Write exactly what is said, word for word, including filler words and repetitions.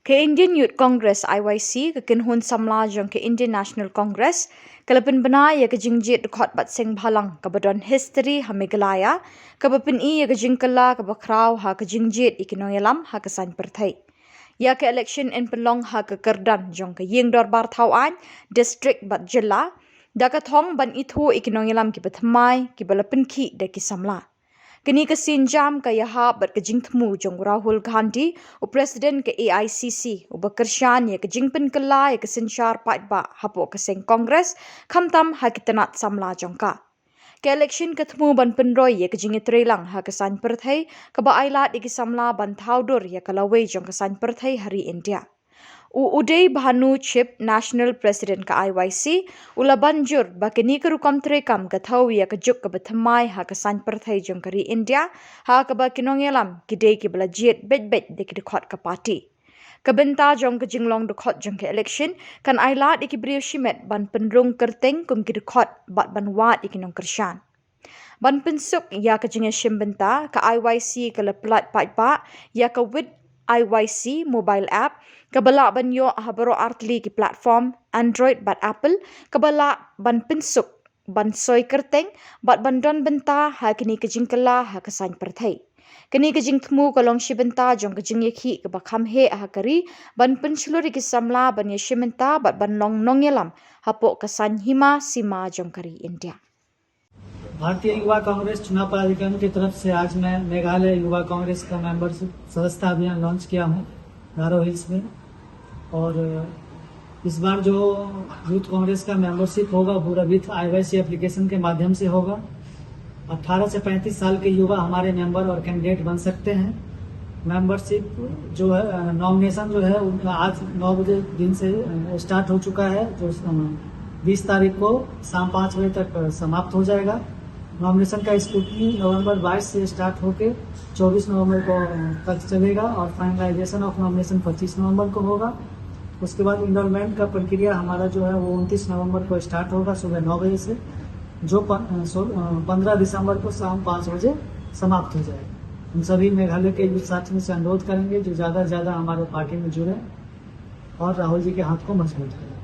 Ka Indian Youth Congress I Y C, ka kynhun samla jong ka Indian National Congress, ka la pynbna ïa ka jingjied dkhot bad seng bhalang kaba don history ha Meghalaya, kaba pyni ïa ka jingkylla kaba khraw ha ka jingjied ïa ki nongïalam ha ka saiñ pyrthei. Ïa ka election yn pynlong ha ka kyrdan jong ka ïing dorbar thaw aiñ, district bad jylla, da ka thong ban ithuh ïa ki nongïalam kiba thymmai, kiba la pynkhih da ki samla. Kane ka sienjam ka ïahap bad ka jingthmu jong u Rahul Gandhi, u president ka A I C C, uba kyrshan ïa ka jingpynkylla ïa ka synshar paidbah hapoh ka seng Congress, khamtam ha ki tnat samla jong ka. Ka election ka thmu ban pynroi ïa ka jingïatreilang ha ka saiñ pyrthei, kaba ailad ïa ki samla ban thaw dur ïa ka lawei jong ka saiñ pyrthei ha ri India. U Uday Bhanu Chib, National President ka I Y C, u la ban jur ba kane ka rukom treikam ka thew ïa ka juk kaba thymmai ha ka saiñ pyrthei jong ka ri India, ha kaba ki nongïalam ki dei kiba la jied beit beit da ki dkhot ka party. Ka bynta jong ka jinglong dkhot jong ka election kan ailad ïa ki briew shimet ban pynrung kyrteng kum ki dkhot bad ban wad ïa ki nongkyrshan. Ban pynsuk ïa ka jingïashim bynta, ka I Y C ka la pyllait paidbah ïa ka With I Y C mobile app, kaba lah ban ïoh ha baroh artylli ki platform Android bad Apple, kaba lah ban pynsuk, ban soi kyrteng bad ban don bynta ha kane ka jingkylla ha ka saiñ pyrthei. Kane ka jingthmu ka long shi bynta jong ka jingïakhih kaba kham heh ha ka ri, ban pynshlur ïa ki samla ban ïashim bynta bad ban long nongïalam hapoh ka saiñ hima sima jong ka ri India. भारतीय युवा कांग्रेस चुनाव पदाधिकारी की तरफ से आज मैं मेघालय युवा कांग्रेस का मेंबरशिप सदस्यता अभियान लॉन्च किया हूँ गारो हिल्स में। और इस बार जो यूथ कांग्रेस का मेंबरशिप होगा, वो विथ आईवाईसी एप्लीकेशन के माध्यम से होगा। अठारह से पैंतीस साल के युवा हमारे मेंबर और कैंडिडेट बन सकते हैं। मेंबरशिप जो है, नॉमिनेशन जो है, उनका आज नौ बजे दिन से स्टार्ट हो चुका है, जो बीस तारीख को शाम पाँच बजे तक समाप्त हो जाएगा। नॉमिनेशन का स्क्रूटनी नवंबर बाईस से स्टार्ट होके चौबीस नवंबर को तक चलेगा और फाइनलाइजेशन ऑफ नॉमिनेशन पच्चीस नवंबर को होगा। उसके बाद इनरोलमेंट का प्रक्रिया हमारा जो है, वो उनतीस नवंबर को स्टार्ट होगा सुबह नौ बजे से, जो प-, अ, सो-, अ, पन्द्रह दिसंबर को शाम पाँच बजे समाप्त हो जाएगा। हम सभी मेघालय के युवा साथियों से अनुरोध करेंगे जो ज़्यादा से ज़्यादा हमारे पार्टी में जुड़े और राहुल जी के हाथ को मजबूत करें।